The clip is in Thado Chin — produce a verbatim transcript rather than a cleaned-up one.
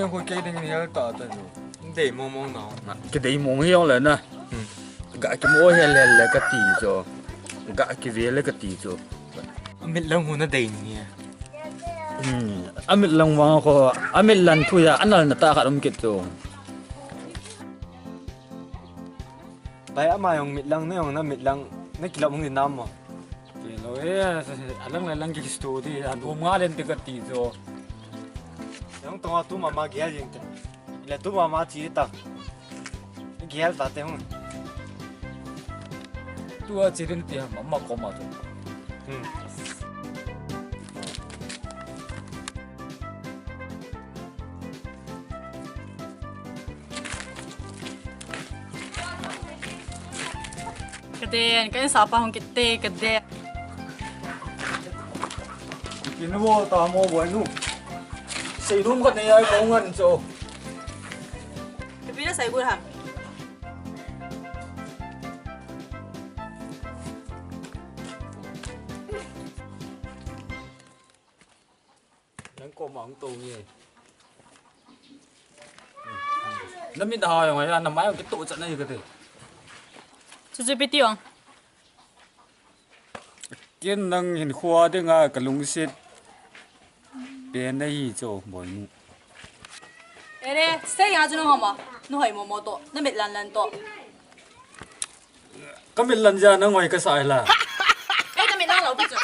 Ko kei ding ni hel ta ta chu. Dei mong mong na. Kidei mong hi jong le na. Hmm. Ga kimo hel hel le kati chu. Ga kive le kati chu. Amit lang hu na dei ni. Hmm. Amit lang vang ko, amit lan thu ja, anal na ta khat um kit chu. Pai ama jong mit lang, na jong na mit lang, na kilom hung in nam mo. Kilo e, alang le lang ki stu di, a dum nga len ti kati chu. Jong tonga tu mama gel jing te. Le tu mama chi ta. Gel ta te hung. Tu a chi din ti mama ko ma tu. Hmm. Ka den, ka insapa hung kit te, ka den. Kinu mo ta mo boy nu. Sei dum ka nei ai ko ngan cho. Ka pi na sai gu ham. Nang ko ma hung to nge. Na mit ha jong ai, na mai jong kito chat na hi ka te. Chu chu pi ti ong. Ken nang hin khua dinga ka lungset pen na hi chu boy nu. Ere, sei ya chu nang hama. Nu hoi mo mo to, na mit lan lan to. Ka mit lan ja na ngoi ka sa la. Ei, ka mit lan lo ti chu.